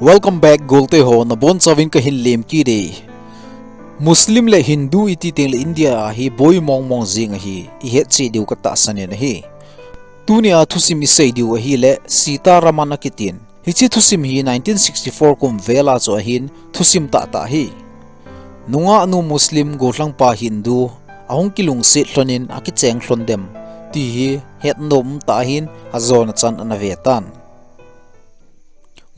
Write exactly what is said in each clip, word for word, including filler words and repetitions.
Welcome back, Golte ho, nabonchauvin kahin lemkit e. Muslim le Hindu iti tengle India a hi boi mongmong jing ahi, ihet cheh diu katahsan in ahi. Tunia thusim isei diu ahile Sita Raman akitin. Hiche thusim hi nineteen sixty-four kum vela chu ahin thusim tahtah ahi. Nungahnu Muslim, gollhangpa Hindu, ahung kilungset lhonin akicheng lhon dem, ti hi hetnom umtah ahin ajona chan ana ve tan.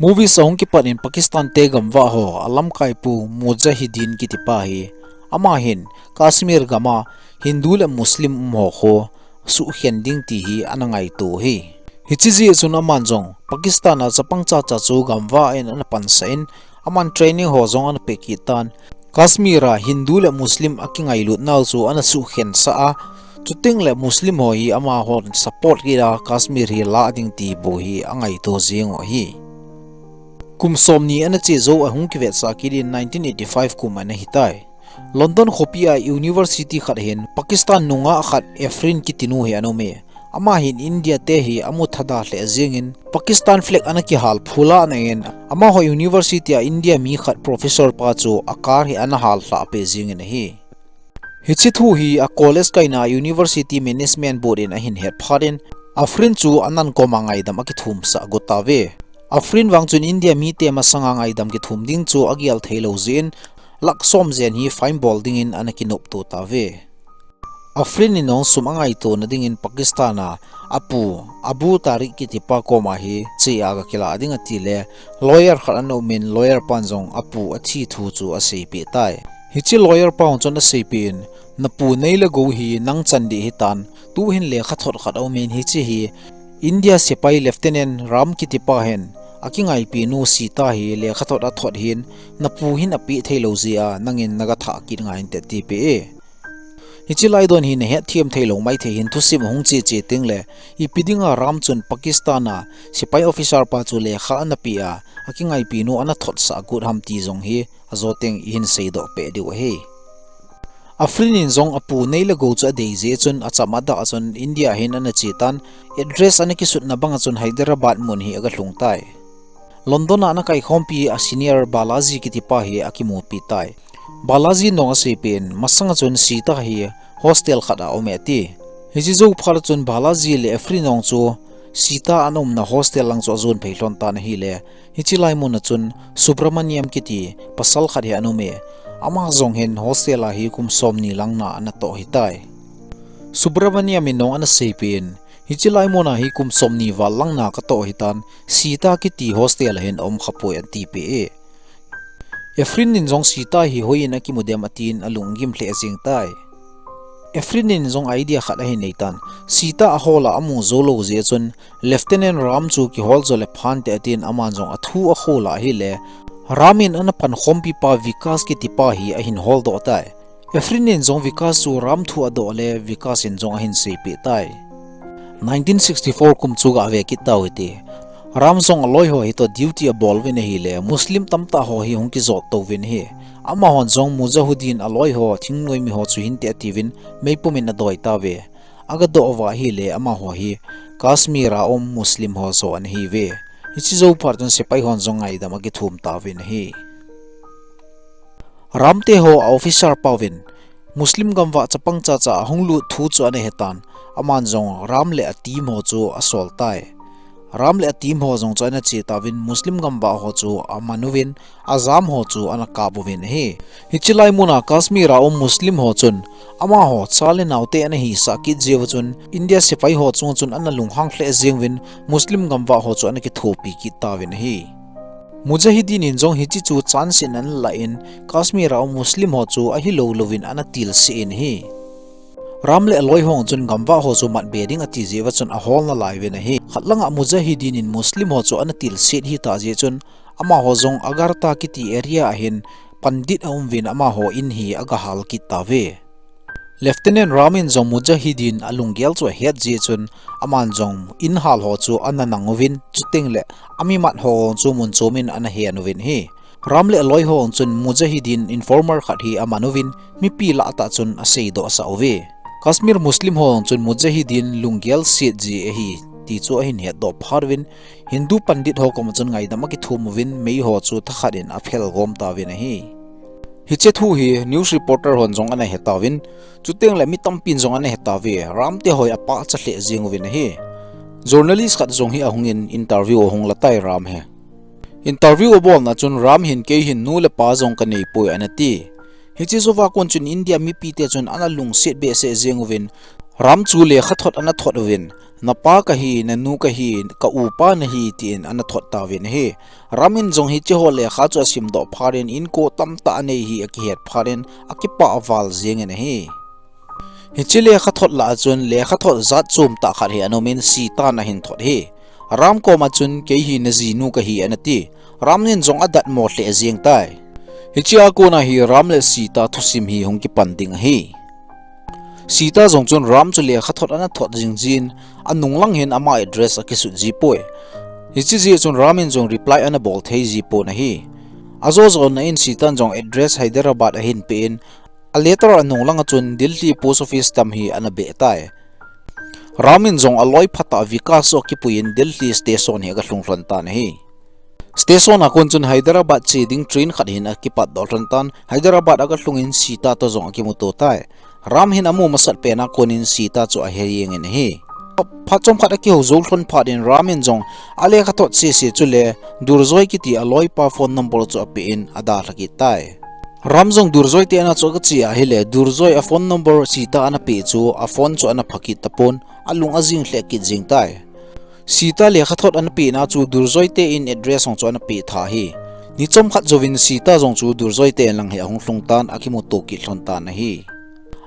Movies ahung kipat in Pakistan te gamvah ho alamkaipu Mujahideen kitipa hi, ama hin Kashmir gama Hindu le Muslim um ho khu suhkhen ding ti hi ana ngaito ahi. Hiche jeh chun aman jong Pakistan a chapang chacha chu gamvah in ana pansah in, aman training ho jong ana pekit tan, Kashmir a Hindu le Muslim akingailut nau chu ana suhkhensah a, chutengle Muslim ho hi amahon support kit a Kashmir hi lah ding ti bou hi angaito jing u ahi. Kum somni ana che jou ahung kivetsah kit in nineteen eighty-five kum ana hitai. London khopi a university khat hin Pakistan nungah khat Afrin kitinu hi ana um e. Ama hin India te hi amu thada lheh jingin Pakistan flag ana kihal phula ana in, amaho university a India mi khat professor pa chu a car hi ana hallhah peh jingin ahi. Hiche thu hi a college kaina university management board in ahin het phat in, Afrin chu anan koma ngaidam akithumsah got tauve. Afrin vang chun India mite masanga ngaidam kithum ding chu agel theilou jeh in, lakh som jen hi fine bol dingin ana kinopto tauve. Afrin in jong sum angaitona dingin Pakistan a apu Abu Tariq kitipa koma hi che a gakilah ding atile, lawyer khat ana um in, lawyer pan jong apu athi thu chu aseipeh tai. Hiche lawyer pa hon chun aseipeh in, napu nei le gou hi nang chan ding ahitan, tuhin lekhathot khat aum in, hiche hi India sepai Lieutenant Ram kitipa hin akingaipinu Sita hi lekhathot athot hin, napu hin apeh theilou jeh a nangin nagathah kit ngai inte, atipeh e. Hiche laidon hi nahet them theilou maithei hin, thusim ahung che che tengle, ipi dinga Ram chun Pakistan a sepai officer pa chu lekha ana peh a, akingaipinu ana thotsah got ham ti jong hi ajo teng ihin seidoh peh diu ahi. Afrin in jong apu nei le gou chu adei jeh chun acham adah chun India hin ana che tan, address ana kisutna banga chun Hyderabad mun hi agalhung tai. London a ana kaikhompi a senior Balaji kitipa hi akimupi tai. Balaji in jong aseipeh in, masanga chun Sita hi hostel khat a aum e ati. Hiche jou phat chun Balaji le Afrin in jong chu Sita ana umna hostel lang chu ajon phei lhon tan ahile, hiche lai muna chun Subramaniam kiti pasal khat hi ana um e. Ama jong hin hostel a hi kum somni lang na ana toh ahitai. Subramaniam in jong ana seipeh in, hiche lai muna hi kum somni val lang na katoh ahitan, Sita kiti hostel a hin aum khapoi, atipeh e. Afrin in jong Sita hi hoiin akimu dem atin alunggim lheh jeng tai. Afrin in jong idea khat ahin nei tan, Sita a hall a amu jou lou jeh chun, Lieutenant Ram chu kihol jo le phante atin aman jong athu akhol a ahile, Ram in ana pankhompi pa Vikas kitipa hi ahin holdoh tai. Afrin in jong Vikas chu Ram thu adoh le Vikas in jong ahin seipeh tai. Nineteen sixty-four kum chu gave kit tau hite. Ram jong aloi ho hitoh duty abol uvin ahile, Muslim tamtah ho hi hung kijot tou vin ahi. Amahon jong Mujahideen aloi ho, thingnoimi ho chu hinte atiuvin, meipum in adoi tauve. Agadoh uva ahile, amaho hi Kashmir a um Muslim ho jo ana hiuve. Hiche jou phat chun sepai hon jong ngaidam akithum tauvin ahi. Ram te ho a officer pauvin Muslim gamvah chapang chacha ahung lut thu chu ana hetan, aman jong Ram le a team ho chu asol tai. Ram le a team ho jong chu ana che tauvin Muslim gamvah ho chu aman uvin, ajam ho chu ana kap uvin ahi. Hiche lai muna Kashmir a um Muslim ho chun amaho cha le naote ana hisah kit jeh uva chun India sepai ho chunga chun ana lunghang lheh jeng uvin, Muslim gamvah ho chu ana kithopi kit tauvin ahi. Mujahideen in jong hiche chu chance in ana lah in, Kashmir a um Muslim ho chu ahilou louvin ana tilse in ahi. Ram le aloi ho chun gamvah ho chu matbe ding ati jeh uva chun ahol nalai uvin ahi. Khat langa Mujahideen in Muslim ho chu ana tilse hitah jeh chun, amaho jong Agartala kiti area a hin pandit aum uvin amaho in hi agahal kit tauve. Lieutenant Ram in jong Mujahideen alunggel chu ahet jeh chun, aman jong in hal ho chu ana nang uvin, chutengle amimat ho chu mun chom in ana hen uvin ahi. Ram le aloi ho chun Mujahideen informer khat hi aman uvin, mipi lah tah chun aseidoh sah uve. Kashmir Muslim ho chun Mujahideen lunggel siet ji ahi ti chu ahin hetdoh phat uvin, Hindu Pandit ho koma chun ngaidam akithum uvin, mei ho chu thakhat in aphel gom tauvin ahi. Hiche thu hi news reporter hon jong ana hetauvin, chuteng le mi tampin jong ana hetauve, Ram te ho hi apachat lheh jeng uvin ahi. Journalist khat jong hi ahungin interview ahung latai Ram hi. Interview abolna chun Ram hin kei hin nu le pa jong kanei poi ana ti. Hiche jouva kon chun India mipite chun ana lungset behseh jeng uvin, Ram chu lekhathot ana thot uvin, napa kahi, nanu kahi, ka upa nahi, tin ana thot tauvin ahi. Ram in jong hiche ho lekha chu asimdoh phat in inko tamtah anei hi akihet phat in akipah val jengin ahi. Hiche lekhathot lah a chun lekhathot jat chom tah khat hi ana umin Sita ana hin thot hi. Ram koma chun kei hi najinu kahi ana ti. Ram in jong adatmo lheh jeng tai. Hichea kona hi Ram le Sita thusim hi hung kipan ding ahi. Sita jong chun Ram chu lekhathot ana thot jingjin, anunglang hin ama address akisut ji poi. Hiche jeh chun Ram in jong reply ana bol thei ji pon ahi. Ajo jona in Sita in jong address Hyderabad ahin pe in, a letter anunglang a chun Delhi post office tam hi ana beh tai. Ram in jong aloi phatah Vikas chu akipuiyin Delhi station hi agalhung lhon tan ahi. Station a kon chun Hyderabad che ding train khat hin akipatdoh lhon tan, Hyderabad agalhungin Sita toh jong akimuto tai. Ram hin amu masat pena konin Sita chu ahe jengin ahi. Phat chomkhat akihou jou lhon phat in Ram in jong alekhathot sese chule Durjoy kiti aloipa phone number chu ape in adalha kit tai. Ram jong Durjoy te ana chu agache ahile, Durjoy a phone number Sita ana pe chu a phone chu ana phakit tapon, alung ajing lheh kit jeng tai. Sita lekhathot ana pena chu Durjoy te in address jong chu ana pe tha hi. Ni chomkhat jouvin Sita jong chu Durjoy te lang hi ahung lhung tan, akimuto kit lhon tan ahi.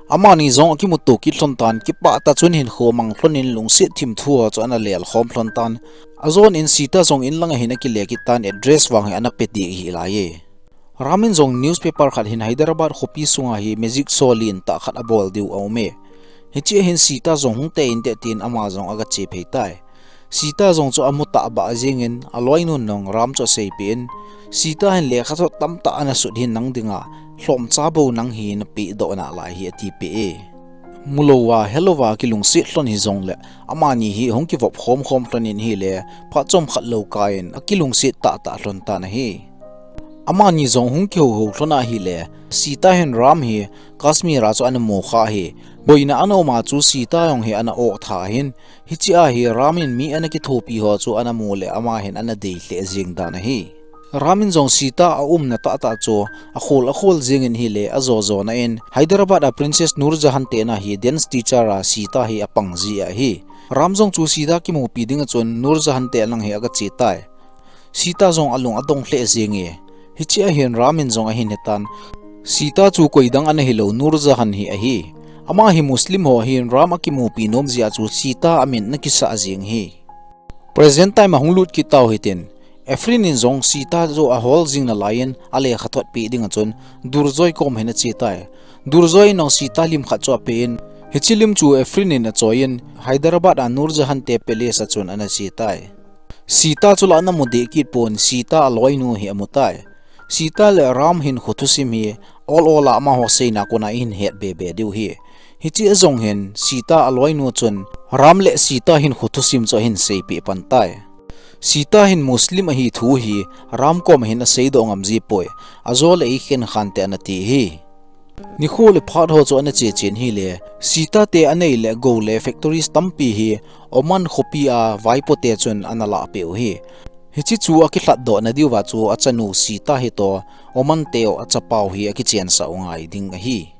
Amani jong akimuto kit lhon tan, kipah tah chun hinkho mang lhonin lungset thimthu ho chu ana lelkhom lhon tan. Ajon in Sita jong inlang ahin akile kit tan, address vang hi ana pe ding ahi laiye. Ram in jong newspaper khat hin Hyderabad khopi sunga hi magic show lentah khat abol diu aume. Hichea hin Sita jong hung tei inte tin ama jong agache phei tai. Sita jong chu amu tahbeh jengin aloinun jong Ram chu aseipeh in, Sita hin lekhathot tamtah ana sut hin nang dinga lhomcha bou nang hi napehdoh nalai hi atipeh e. Mulouva, helouva kilungset lhon hijongle, amani hi hung kivop khomkhom lhonin ahile, phat chomkhat lou kaiyin akilungset tahtah lhon tan ahi. Amani jong hung kihouhou lhon ahile, Sita hin Ram hi Kashmir a chu ana mukha ahi. Boina ana uma chu Sita jong hi ana ohtha ahin, hichea hi Ram in mi ana kithopi ho chu ana mule ama hin ana dei lheh jeng dan ahi. Ram in jong Sita aumna tahtah chu akhol akhol jengin ahile, ajo jona in Hyderabad a Princess Noor Jahan te ana hi dance teacher a Sita hi apang ji ahi. Ram jong chu Sita kimupi dinga chun Noor Jahan te lang hi agache tai. Sita jong alung adong lheh jenge. Hichea hin Ram in jong ahin hetan, Sita chu koidang ana hilou, Noor Jahan hi ahi. Ama hi Muslim ho ahin, Ram akimupi nom jeh a chu Sita amin ana kisah jeng ahi. Present time ahung lut kit tau hitin, Afrin in jong Sita chu ahol jing nalaiyin alekhathot peh dinga chun Durjoy kom hin ache tai. Durjoy in jong Sita lim khat chu apen, hiche lim chu Afrin in achoiyin Hyderabad a Noor Jahan te palace a chun ana che tai. Sita chu la ana mu deh kit pon, Sita aloinu hi amu tai. Sita le Ram hinkho thusim hi ol ol a amaho seina kona ihin het bebe diu ahi. Hiche jong hin Sita aloinu chun Ram le Sita hinkho thusim chu ahin seipeh pan tai. Sita hin Muslim ahi thu hi Ram koma hin aseidoh ngam ji poi, ajo le eikhen khante ana ti ahi. Nikho le phat ho chu ana che chen ahile, Sita te anei le gou le factories tampi hi Oman khopi a vaipo te chun ana lahpeh u ahi. Hiche chu akilhatdoh na diuva chu achanu Sita hitoh Oman teu achapau hi akichensah u ngai ding ahi.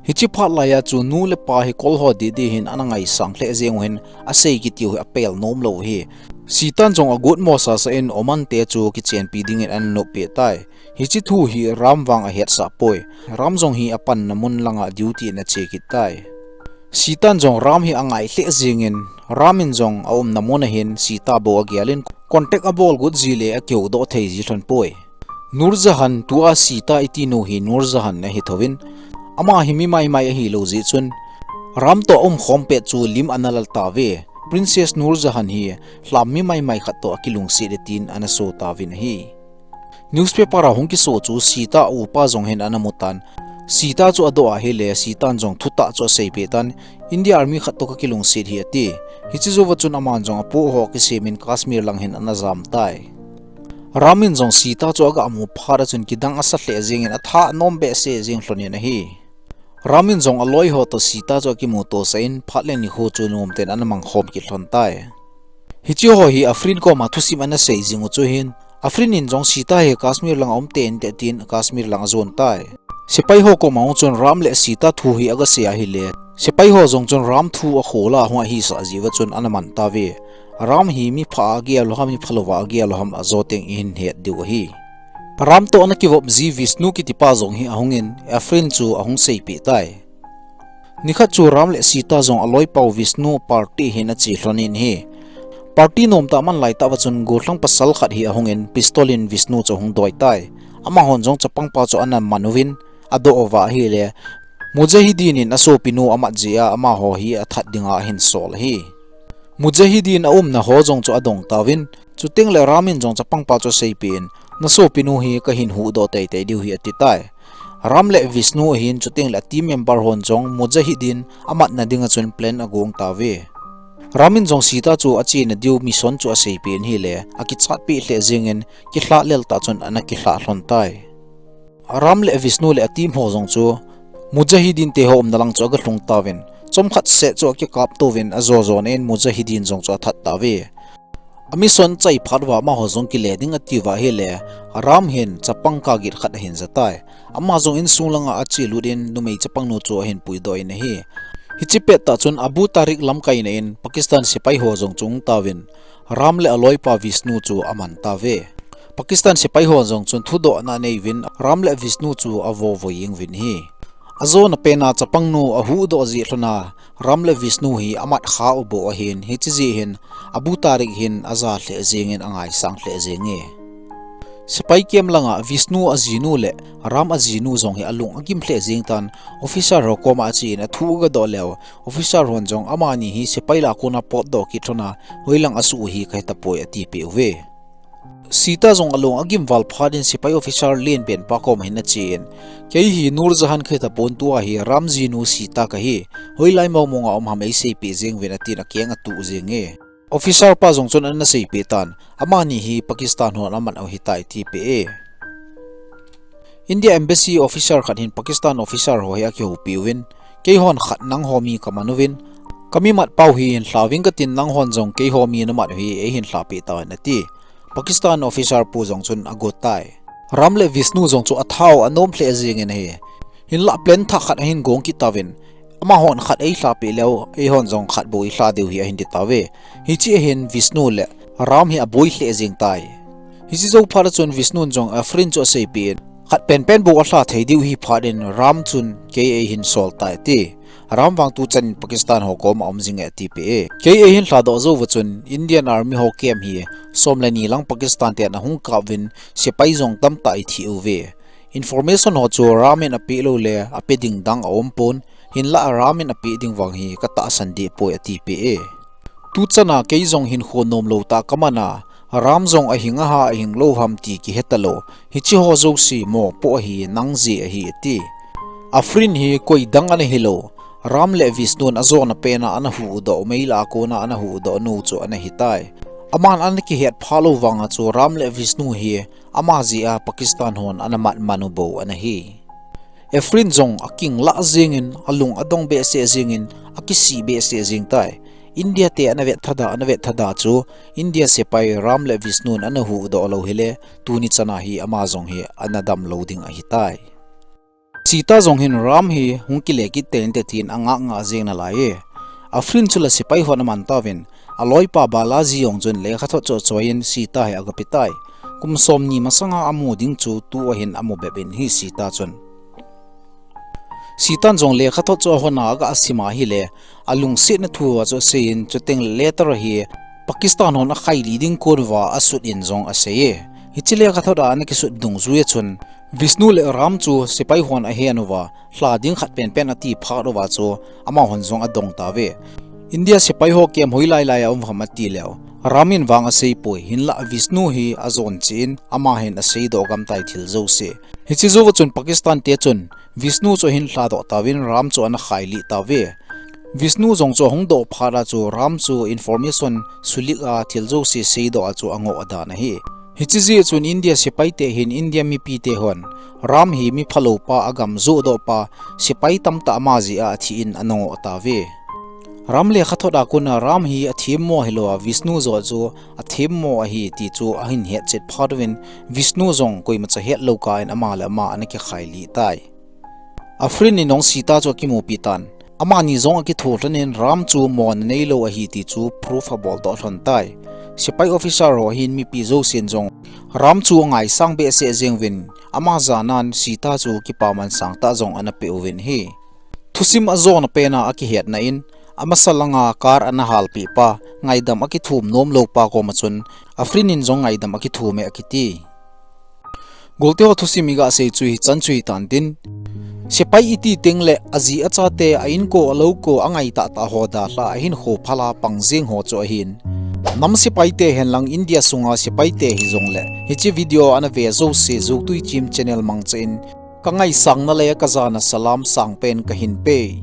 Hiche phat laiya chu nu le pa hi kol ho didi hin ana ngaisang lheh jeng u hin asei kiti u hi apel nom lou u ahi. Sita in jong agot mo sasa in Oman te chu kichenpi dingin ana noppeh tai. Hiche thu hi Ram vang ahetsah poi. Ram jong hi apanna mun langa duty in ache kit tai. Sita in jong Ram hi angai lheh jengin, Ram in jong aumna mun ahin Sita bou agelin contact abol got ji le akihoudoh thei ji lhon poi. Noor Jahan tua Sita iti nu hi Noor Jahan ahi thouvin, ama hi mi maimai ahilou jeh chun, Ram toh aumkhom pet chu lim ana lal tauve. Princess Noor Jahan hi lham mi maimai khat toh akilungset e tin ana so tauvin ahi. Newspaper a hung kiso chu Sita upa jong hin ana mutan, Sita chu adoh ahile, Sitan jong thutah chu aseipeh tan, India Army khat toh kakilungset hi ati. Hiche jouva chun aman jong apoh ho kisemin Kashmir lang hin ana jam tai. Ram in jong Sita chu agamu phat a chun kidang asa lheh jengin atha anom behseh jeng lhonin ahi. Ram in jong aloi ho toh Sita chu akimuto sah in phat le nikho chu nomten ana mangkhom kit lhon tai. Hiche ho hi Afrin koma thusim ana sei jing u chu hin, Afrin in jong Sita hi Kashmir lang aum tei inte tin Kashmir lang ajon tai. Sepai ho koma hung chun Ram le Sita thu hi agasei ahile, sepai ho jong chun Ram thu akhol a hung ahisah jeh uva chun ana man tauve. Ram hi mi pha a agel u ham, mi phalou a agel u ham ajo teng ihin het diu ahi. Ram toh ana kivop ji Vishnu kitipa jong hi ahungin Afrin chu ahung seipeh tai. Nikhat chu Ram le Sita jong aloipau Vishnu party hin ache lhonin ahi. Party nomtah aman laitah uva chun gollhang pasal khat hi ahungin pistol in Vishnu chu ahung doi tai. Amahon jong chapangpa chu ana man uvin, adoh uva ahile, Mujahideen in asopinu amat jeh a amaho hi athat dinga ahin sol ahi. Mujahideen aumna ho jong chu adong tauvin, chuteng le Ram in jong chapangpa chu aseipeh in, nasopinu hi kahin huhdoh teitei diu ahi ati tai. Ram le Vishnu ahin chuteng le a team member hon jong Mujahideen amatna dinga chun plan agong tauve. Ram in jong Sita chu achena diu mission chu aseipeh in ahile, akichatpeh lheh jengin kilhah lel tah chun ana kilhah lhon tai. Ram le Vishnu le a team ho jong chu Mujahideen te ho umna lang chu agalhung tauvin, chomkhat seh chu akikap touvin ajo jon in Mujahideen jong chu athat tauve. A mission achai phat uva amaho jong kile ding ati uva ahile, Ram hin chapang kagit khat ahin ja tai. Ama jong insung langa achelut in numei chapangnu chu ahin puidoh in ahi. Hiche pettah chun Abu Tariq lamkaina in Pakistan sepai ho jong chu ahung tauvin, Ram le aloipa Vishnu chu aman tauve. Pakistan sepai ho jong chun thudohna anei uvin Ram le Vishnu chu avo voi jeng uvin ahi. Ajona pena chapangnu ahuhdoh jeh lhona Ram le Vishnu hi amat kha u bou ahin, hiche jeh hin Abu Tariq hin aja lheh jengin angaisang lheh jenge. Sepai camp langa Vishnu ajinu le Ram ajinu jong hi alung agim lheh jeng tan, officer ho koma achen athu agadoh leu, officer hon jong amani hi sepai lah a kona potdoh kit lhona, hoilang asuh u hi kahetapoi atipeh uve. Sita jong alung agim val phat in sepai officer lenpen pa koma hin achen, kei hi Noor Jahan kahetapon, tua hi Ram jinu Sita kahi, hoilai mongmonga um ham eiseipeh jeng uvin atin akeng atuh jenge. Officer pa jong chun ana seipeh tan, amani hi Pakistan hon aman u ahitai atipeh e. India Embassy officer khat hin Pakistan officer ho hi akihoupi uvin, keihon khat nangho mi kaman uvin, kami matpau hi hinlha uving katin, nanghon jong keiho mi namat u hi eihin lhapeh tauvin ati. Pakistan officer pu jong chun agot tai. Ram le Vishnu jong chu athau anom lheh jengin ahi. Hinlah plan thah khat ahin gong kit tauvin, amahon khat eilhapeh leu, eihon jong khat bou ilha diu ahi ahin ti tauve. Hiche ahin Vishnu le Ram hi aboi lheh jeng tai. Hiche jou phat a chun Vishnu in jong Afrin chu aseipeh in, khat penpen bou alha thei diu ahi phat in Ram chun kei eihin sol tai ati. Ram vang tuchan in Pakistan ho koma um jinge atipeh e. Kei eihin lhadoh jou uva chun Indian Army ho camp hi som le ni lang Pakistan ten ahung kap uvin sepai jong tamtah athi uve. Information ho chu Ram in apeh lou le ape ding dang aumpon, hinlah Ram in apeh ding vang hi katahsan deh poi atipeh e. Tuchan a kei jong hinkho nomlou tah kaman a, Ram jong ahing aham ahing lou ham ti kihetalou, hiche ho jouse mopoh ahi, nang jeh ahi ati. Afrin hi koi dang ana hilou, Ram le Vishnu in ajona pena ana huhdoh, mei lah a kona ana huhdoh nu chu ana hitai. Aman ana kihet phah lou vanga chu Ram le Vishnu hi ama jeh a Pakistan hon ana mat man u bou ana hi. Afrin jong akinglah jengin, alung adong behseh jengin, akisih behseh jeng tai. India te ana vet thada, ana vet thada chu India sepai Ram le Vishnu in ana huhdoh lou hile, tuni chan a hi ama jong hi ana damlou ding ahitai. Sita jong hin Ram hi hung kile kit tei inte tin angah ngah jeng nalai e. Afrin chu la sepai hon aman tauvin, aloipa Balaji jong chun lekhathot chu achoiyin Sita hi agape tai. Kum somni masanga amu ding chu tua hin amu bep in ahi Sita chun. Sitan jong lekhathot chu ahon a aga sim ahile, alungsetna thu a chu aseiyin, chuteng le letter hi Pakistan hon akhailih ding kon uva asut in jong asei e. Hiche lekhathot a ana kisut dungjui a chun, Vishnu le Ram chu sepai hon ahen uva, lha ding khat penpen ati phat uva chu, amahon jong adong tauve. India sepai ho camp hoilai lai a um ham ati leu, Ram in vang aseipoi, hinlah Vishnu hi ajon cheh in, ama hin aseidoh gam tai thil jouse. Hiche jouva chun Pakistan te chun Vishnu chu ahin lhadoh tauvin Ram chu ana khailih tauve. Vishnu jong chu ahung doh phat a chu Ram chu information sulik a thil jouse seidoh a chu angoh dan ahi. Hiche jeh chun India sepai te hin India mipi te hon Ram hi mi phalou pa, agam johdoh pa, sepai tamtah ama jeh a athi in ana ngoh tauve. Ram lekhathot a kona Ram hi athemmo hilou a Vishnu joh chu athemmo ahi ti chu ahin hetchet phat uvin Vishnu jong koimacha hetlou kah in ama le ama ana kikhailih tai. Afrin in jong Sita chu akimupi tan. Amani jong akitho lhonin Ram chu mona neilou ahi ti chu proof aboldoh lhon tai. Sepai officer ho ahin mipi jousen jong Ram chu angaisang behseh jeng uvin ama janan Sita chu kipaman sangtah jong ana pe uvin ahi. Thusim ajona pena akihetna in, amasa langa car ana halpeh pa, ngaidam akithum nomlou pa koma chun, Afrin in jong ngaidam akithum e akiti. Golte ho thusim iga sei chu hichan chu hitan tin, sepai iti tengle aji achate a inko alou ko angai tahtah ho dalha a ahinkho phala pang jeng ho chu ahin, nam sepai te henlang India sunga sepai te hijongle hiche video ana ve jouse Joutui Chim channel mangcha in kangaisangna le kajana salam sangpen kahin pe.